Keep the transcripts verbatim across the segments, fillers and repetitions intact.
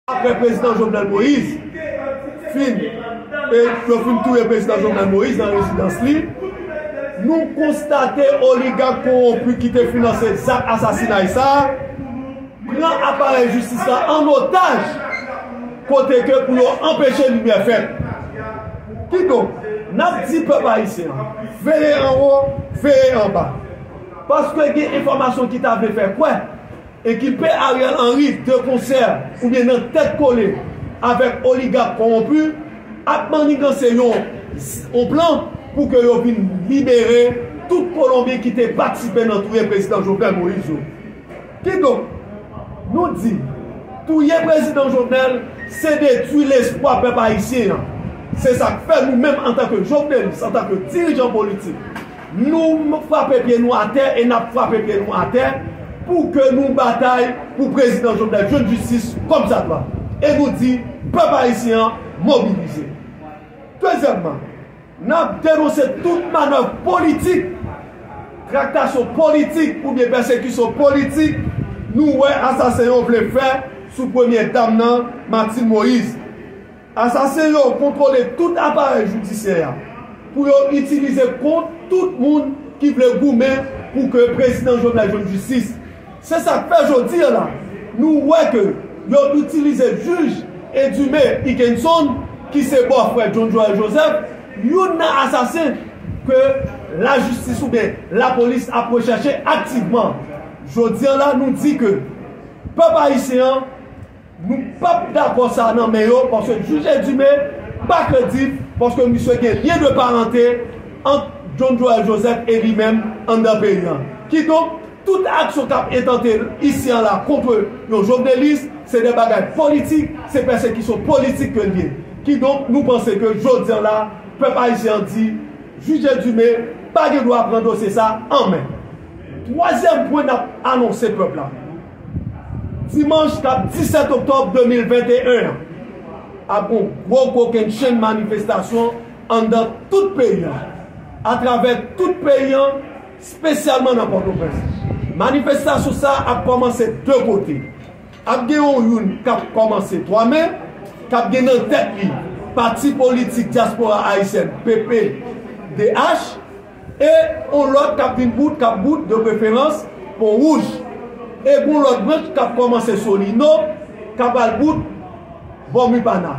Apre prezidan Jovenel Moïse fin, e yo fin touye prezidan Jovenel Moïse nan rezidans li, nou konstate oligak kowonpi ki te finanse zak asasinay sa a pran aparèy jistis la an otaj, kote ke pou yo anpeche limyè fèt. Kidonk, n ap di pèp ayisyen an, veye anwo, veye anba. Paske gen enfòmasyon ki ta vle fè kwè ekipe Ariel Henry de konsè oubyen nan tèt kole avèk oligak kowonpi ap maniganse yon, yon plan pou ke yo vin libere tout Kolonbyen ki te patisipe nan touye prezidan Jovenel Moïse yo. Kidonk, nou di, touye prezidan Jovenel, se detwi lespwa pèp ayisyen an. Se sa k fè nou menm antanke jovenelis, antanke dirijan politik, nou frape pye nou atè e n ap frape pye nou atè pou ke nou batay pou prezidan Jovenel jwenn jistis kòmsadwa. E nou di, pèp ayisyen an mobilize. Dezyèmman, n ap denonse tout manèv politik, traktasyon politik oubyen pèsekisyon politik nou wè asasen yo vle fè sou premyè dam nan, Martine Moïse. Asasen yo kontwole tout aparèy jidisyè a pou yo itilize kont tout moun ki vle goumen pou ke prezidan Jovenel jwenn jistis. Se sa k fè jodi a la, nou wè ke yo itilize jij Edumé Hickenson, ki se bòfrè John Joël Joseph, youn nan asasen ke lajistis oubyen lapolis ap rechèche aktivman. Jodi a la, nou di ke pèp ayisyen an, nou p ap dakò sa nan men yo, paske jij Edumé pa kredib, paske misye gen lyen de parante ant John Joël Joseph e li menm anndan peyi a. Kidonk, tout aksyon k ap entante isi a la kont yon jovenelis, se de bagay politik, se pèsekisyon politik ke l ye. Kidonk, nou panse ke jodi a la, pèp ayisyen an di, jij Edumé pa gen dwa pran dosye sa an men. Twazyèm pwen n ap anonse pèp la. Dimanch k ap disèt oktòb de mil venteyen an, ap gon gwo kokennchenn manifestasyon anndan tout peyi an, atravè tout peyi an, espesyalman nan Pòtoprens. Manifestasyon sa a ap kòmanse de kote. Ap gen yon youn k ap kòmanse twa me, k ap gen nan tèt li Pati Politik Dyaspora Ayisyèn, P P D H, e yon lòt k ap vin bout, k ap bout de preferans Pon Wouj. E gon lòt branch k ap kòmanse Solino, k ap al bout bò Mupana.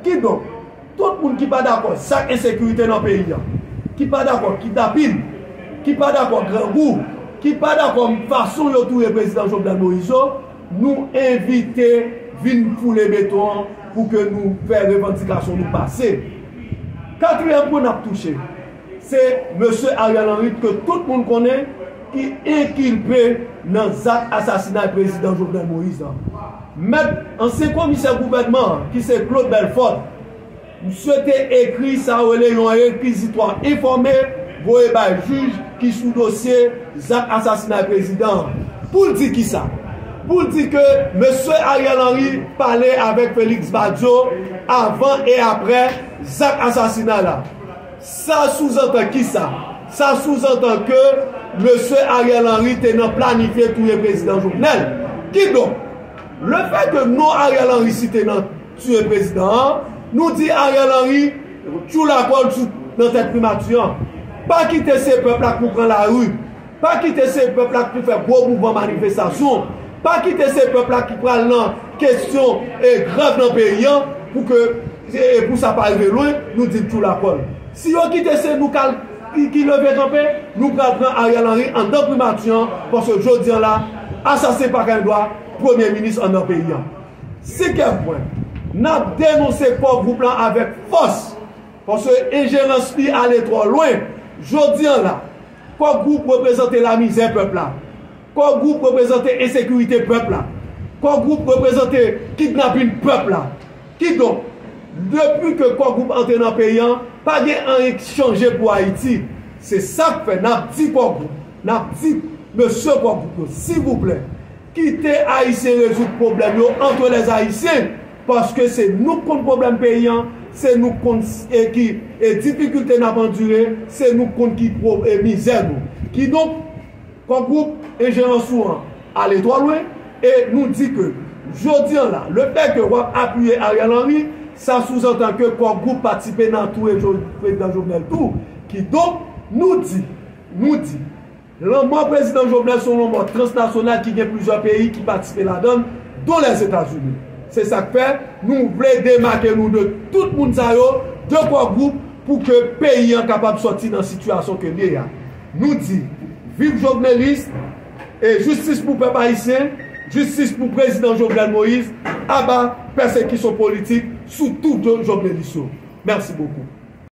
Kidonk, tout moun ki pa dakò zak ensekirite nan peyi a, ki pa dakò kidnapin, ki pa dakò grangou, ki pa dakò fason yo touye prezidan Jovenel Moïse yo, nou envite vin foule beton an pou ke nou fè revandikasyon nou pase. Katriyèm pwen n ap touche, se mesye Ariel Henry ke tout moun konnen ki enkilpe nan zak asasinay prezidan Jovenel Moïse an. Mèt ansyen komisè gouvènman an, ki se Claude Belfort, misye te ekri sa yo rele yon rekizitwa enfòme voye bay jij ki sou dosye zak asasinay prezidan an. Pou l di kisa? Pou l di ke mesye Ariel Henry pale avèk Félix Badio avan e apre zak asasinay la. Sa souzantan kisa? Sa souzantan ke mesye Ariel Henry te nan planifye touye prezidan Jovenel. Kidonk, lefètke non Ariel Henry site nan touye prezidan an, nou di Ariel Henry tchoul akòl sou nan tèt primati an. Pa kite se pèp la k pou pran lari. Pa kite se pèp la k pou fè gwo mouvman manifestasyon. Pa kite se pèp la ki pral nan kesyon e grèv nan peyi an pou ke e pou sa pa rive lwen, nou di l tchoul akòl. Si yo kite se nou k al ki, ki leve kanpe, nou pral pran Ariel Henry anndan primati an, paske jodi a la, asasen pa gen dwa premye minis anndan peyi an. Senkyèm pwen, n ap denonse Core Group lan avèk fòs, paske enjerans li ale twò lwen. Jodi a la, Core Group reprezante lamizè pèp la. Core Group reprezante ensekirite pèp la. Core Group reprezante kidnapin pèp la. Kidonk, depi ke Core Group antre nan peyi an, pa gen anyen k chanje pou Ayiti. Se sa k fè n ap di Core Group, n ap di mesye Core Group yo, silvouplè, kite Ayisyen rezoud pwoblèm yo entre les Haïtiens, paske se nou k konn pwoblèm peyi an, se nou k konn s- e ki e difikilte n ap andire, se nou k konn ki pwo- e mizè nou. Kidonk, Core Group enjerans ou an ale twò lwen, e nou di ke Jodi an la, lefètke w ap apiye Ariel Henry, sa souzantan ke Core Group patisipe nan touye prezidan Jovenel tou. Kidonk, nou di, nou di, lanmò prezidan Jovenel se yon lanmò transnasyonal ki gen plizyè peyi ki patisipe ladan l, don Lèzetazini. Se sa k fè nou vle demake nou de tout moun sa yo, de Core Group, pou ke peyi an kapab sòti nan sitiyasyon ke l ye a. Nou di, viv Jovenelis, e jistis pou pèp ayisyen, jistis pou prezidan Jovenel Moïse, aba pèsekisyon politik sou tout Jovenelis yo. Mèsi bokou.